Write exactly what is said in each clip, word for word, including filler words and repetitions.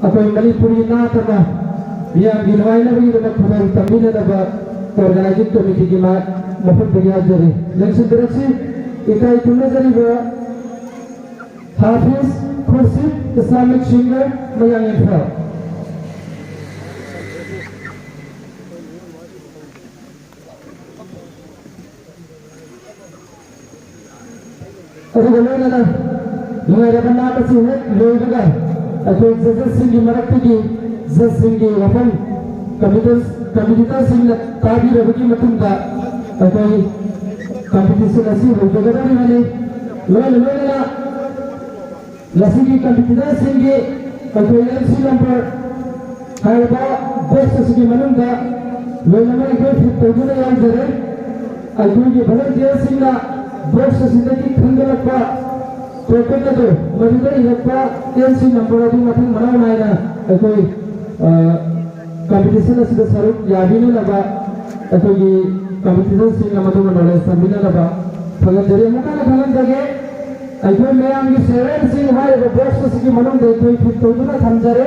ꯑꯩꯈꯣꯏ ꯃꯅꯤꯄꯨꯔꯤ ꯅꯥꯠꯇꯅ ꯃꯤꯌꯥꯝꯒꯤ ꯅꯨꯡꯉꯥꯏꯅꯕꯒꯤꯗꯃꯛ ꯈꯨꯗꯣꯜ ꯇꯝꯕꯤꯅꯅꯕ organizing committeeꯒꯤ ꯃꯥ-, ꯃꯐꯝꯗꯒꯤ ꯍꯥꯏꯖꯔꯤ꯫ ꯂꯦꯡꯁꯤꯟꯕꯤꯔꯛꯁꯤ꯫ ꯏꯀꯥꯏ ꯈꯨꯝꯅꯖꯔꯤꯕ ꯍꯥꯐꯤꯖ ꯈꯨꯔꯁꯤꯗ, Islamic singer, ꯃꯌꯥꯡ ꯏꯝꯐꯥꯜ꯫ ꯑꯗꯨꯒ ꯂꯣꯏꯅꯅ ꯅꯨꯡꯉꯥꯏꯔꯕ ꯅꯥꯠ ꯑꯁꯤ ꯍꯦꯛ ꯂꯣꯏꯕꯒ ꯑꯩꯈꯣꯏ judgesꯁꯤꯡꯒꯤ ꯃꯔꯛꯇꯒꯤ judgeꯁꯤꯡꯒꯤ ꯋꯥꯐꯝ competitors, competitorsꯁꯤꯡꯅ ꯇꯥꯕꯤꯔꯕꯒꯤ ꯃꯇꯨꯡꯗ ꯑꯩꯈꯣꯏ competition ꯑꯁꯤ ꯍꯧꯖꯒꯗꯧꯔꯤꯕꯅꯤ꯫ ꯂꯣꯏꯅ ꯂꯣꯏꯅꯅ ꯉꯁꯤꯒꯤ competitorsꯁꯤꯡꯒꯤ ꯑꯩꯈꯣꯏ MC number ꯍꯥꯏꯔꯤꯕ box ꯑꯁꯤꯒꯤ ꯃꯅꯨꯡꯗ ꯂꯣꯏꯅꯃꯛ ꯑꯩꯈꯣꯏ fit ꯇꯧꯗꯨꯅ ꯌꯥꯎꯖꯔꯦ꯫ ꯑꯩꯈꯣꯏꯒꯤ volunteerꯁꯤꯡꯅ box ꯑꯁꯤꯗꯒꯤ ꯈꯟꯒꯠꯂꯛꯄ token ꯑꯗꯨ ꯃꯗꯨꯗ ꯏꯔꯛꯄ MC number ꯑꯗꯨ ꯃꯊꯪ ꯃꯅꯥꯎ ꯅꯥꯏꯅ ꯑꯩꯈꯣꯏ, ꯑ, competition ꯑꯁꯤꯗ ꯁꯔꯨꯛ ꯌꯥꯕꯤꯅꯅꯕ ꯑꯩꯈꯣꯏꯒꯤ competitorsꯁꯤꯡꯅ ꯃꯗꯨ knowledge ꯇꯝꯕꯤꯅꯅꯕ ꯈꯪꯍꯟꯖꯔꯤ꯫ ꯑꯃꯨꯛ ꯍꯟꯅ ꯈꯪꯍꯟꯖꯒꯦ, ꯑꯩꯈꯣꯏ ꯃꯌꯥꯝꯒꯤ ꯁꯦꯔꯦꯜꯁꯤꯡ ꯍꯥꯏꯔꯤꯕ box ꯑꯁꯤꯒꯤ ꯃꯅꯨꯡꯗ ꯑꯩꯈꯣꯏ fit ꯇꯧꯗꯨꯅ ꯊꯝꯖꯔꯦ꯫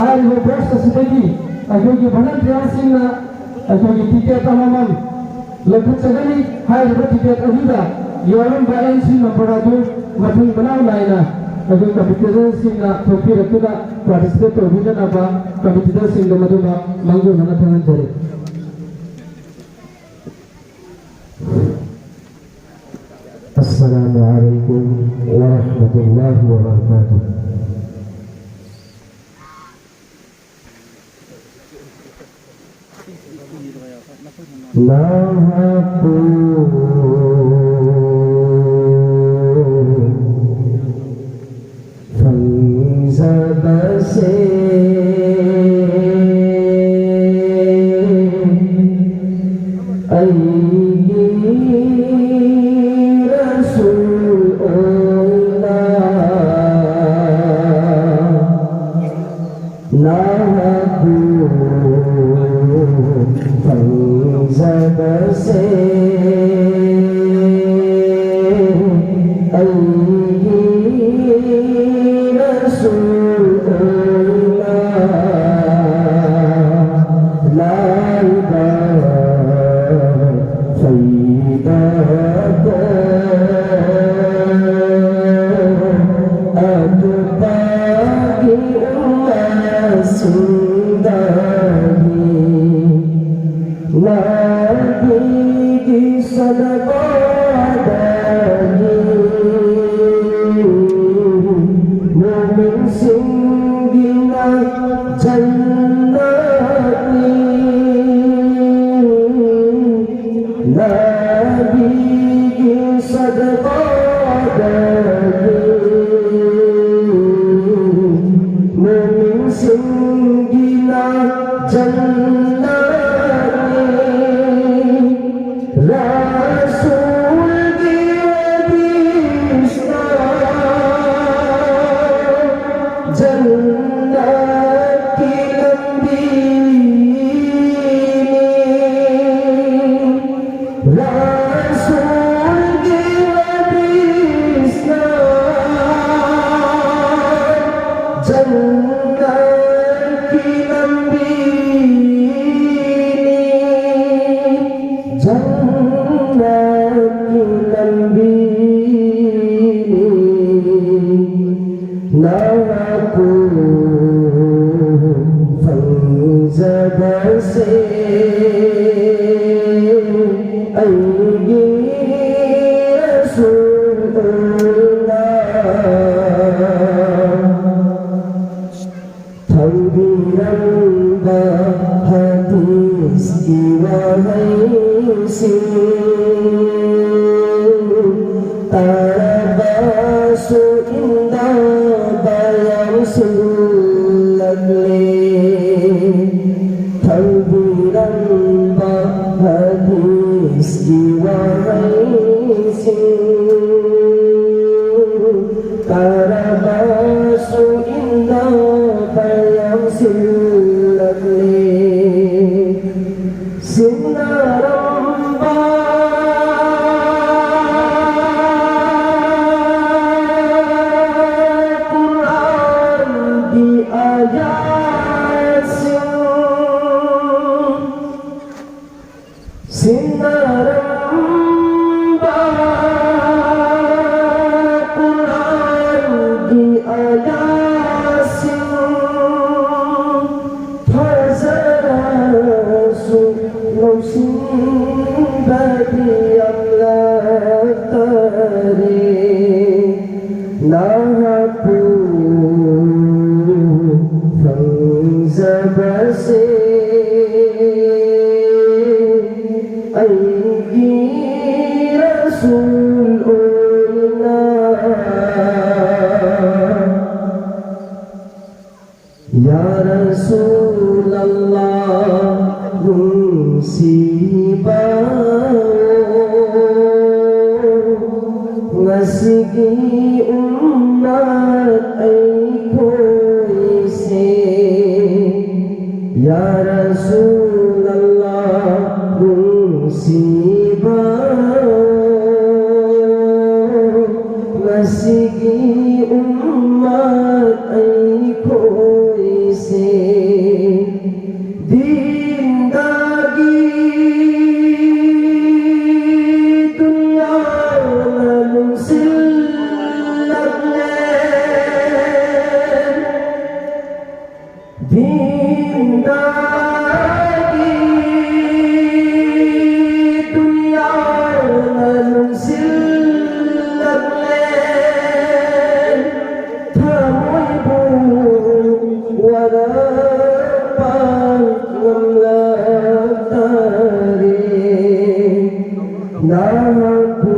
ꯍꯥꯏꯔꯤꯕ box ꯑꯁꯤꯗꯒꯤ ꯑꯩꯈꯣꯏꯒꯤ volunteerꯁꯤꯡꯅ ꯑꯩꯈꯣꯏꯒꯤ ticket ꯑꯃꯃꯝ ꯂꯧꯈꯠꯆꯒꯅꯤ꯫ ꯍꯥꯏꯔꯤꯕ ticket ꯑꯗꯨꯗ ꯌꯥꯎꯔꯝꯕ MC number ꯑꯗꯨ ꯃꯊꯪ ꯃꯅꯥꯎ ꯅꯥꯏꯅ ꯑꯩꯈꯣꯏ competitorsꯁꯤꯡꯅ ꯊꯣꯛꯄꯤꯔꯛꯇꯨꯅ participate ꯇꯧꯕꯤꯅꯅꯕ competitorsꯁꯤꯡꯗ ꯃꯗꯨꯃ ꯃꯥꯡꯖꯧꯅꯅ ꯈꯪꯍꯟꯖꯔꯤ꯫ السلام عليكم ورحمة الله وبركاته. ꯅꯍꯥꯛꯄꯨ ꯐꯪꯖꯕꯁꯦ ꯑꯩꯒꯤ ꯔꯁꯨꯜ ꯑꯣꯏꯅ ꯅꯍꯥꯛꯄꯨ ꯐꯪꯖꯕꯁꯦ ꯑꯩꯒꯤ ꯔꯁꯨꯜ ꯑꯣꯏꯅ ꯁꯤꯡꯒꯤꯅ ꯖꯟꯅꯠꯅꯤ꯫ ꯅꯕꯤꯒꯤ ꯁꯗꯀꯥꯗꯒꯤ ꯃꯨꯃꯤꯟꯁꯤꯡꯒꯤꯅ ꯖꯟꯅꯠꯅꯤ꯫ ꯔꯁꯨꯜꯒꯤ ꯍꯗꯤꯁꯅ ꯖꯟꯅꯠꯀꯤ ꯂꯝꯕꯤꯅꯤ꯫ ꯔꯁꯨꯜꯒꯤ ꯍꯗꯤꯁꯅ ꯖꯟꯅꯠꯀꯤ ꯂꯝꯕꯤꯅꯤ꯫ ꯖꯟꯅꯠꯀꯤ ꯂꯝꯕꯤꯅꯤ꯫ ꯅꯥꯀꯨ ꯐꯪꯖꯕꯁꯦ ꯑꯩꯒꯤ ꯔꯁꯨꯜꯅ ꯊꯝꯕꯤꯔꯝꯕ ꯍꯗꯤꯁꯀꯤ ꯋꯥꯍꯩꯁꯤꯡ ꯇꯥꯔꯕꯁꯨ ꯏꯟꯗꯕ ꯌꯥꯝꯁꯤꯜꯂꯛꯂꯦ꯫ ꯊꯝꯕꯤꯔꯝꯕ ꯍꯗꯤꯁꯀꯤ ꯋꯥꯍꯩꯁꯤꯡ ꯇꯥꯔꯕꯁꯨ ꯏꯟꯗꯕ ꯌꯥꯝꯁꯤꯜꯂꯛꯂꯦ꯫ ꯁꯤꯟꯅꯔꯝꯕ ꯑꯩꯒꯤ ꯔꯁꯨꯜ ꯑꯣꯏꯅ꯫ ꯌꯥ ꯔꯁꯨꯂꯜꯂꯥꯍ ꯅꯨꯡꯁꯤꯕ, ꯉꯁꯤꯒꯤ ꯎꯝꯃꯠ ꯑꯩꯈꯣꯏꯁꯦ꯫ ꯌꯥ ꯔꯁꯨꯂꯜꯂꯥꯍ ꯅꯨꯡꯁꯤꯕ, ꯉꯁꯤꯒꯤ ꯎꯝꯃꯠ ꯑꯩꯈꯣꯏꯁꯦ ꯗꯤꯟꯗꯒꯤ ꯗꯨꯅꯤꯌꯥꯅ ꯂꯨꯝꯁꯤꯜꯂꯛꯂꯦ꯫ ꯗꯤꯟꯗꯒꯤ ꯗꯨꯅꯤꯌꯥꯅ ꯂꯨꯝꯁꯤꯜꯂꯛꯂꯦ꯫ ꯊꯃꯣꯏꯕꯨ ꯋꯥꯔꯛꯄ ꯉꯝꯂꯛꯇꯔꯦ꯫ ꯅꯍꯥꯛꯄꯨ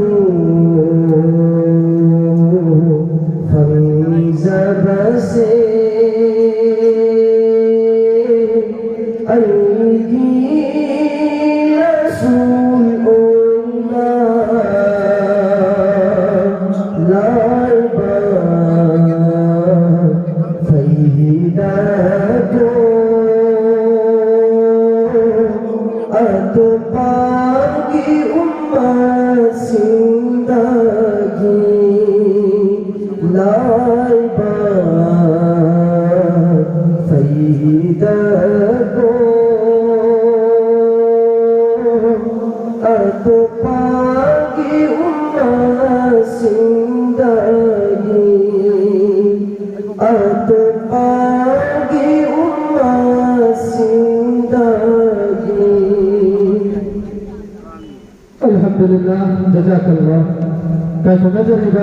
ꯐꯪꯖꯕꯁꯦ ꯑꯩꯒꯤ ꯑꯁꯨꯜ ꯑꯣꯏꯅ ꯂꯥꯏꯕꯛ ꯐꯩꯗꯀꯣ꯫ ꯑꯇꯣꯞꯄꯒꯤ ꯎꯝꯃꯠꯁꯤꯡꯗꯒꯤ ꯂꯥꯏꯕꯛ ꯐꯩꯗꯀꯣ꯫ ꯑꯇꯣꯞꯄꯒꯤ ꯎꯝꯃꯠꯁꯤꯡꯗꯒꯤ ꯑꯇꯣꯞꯄꯒꯤ ꯎꯝꯃꯠꯁꯤꯡꯗꯒꯤ꯫ ꯑꯜꯍꯝꯗꯨꯂꯤꯜꯂꯥꯍ, ꯖꯖꯥꯀꯜꯂꯥꯍ꯫ ꯀꯥꯏꯈꯨꯝꯅꯖꯔꯤꯕ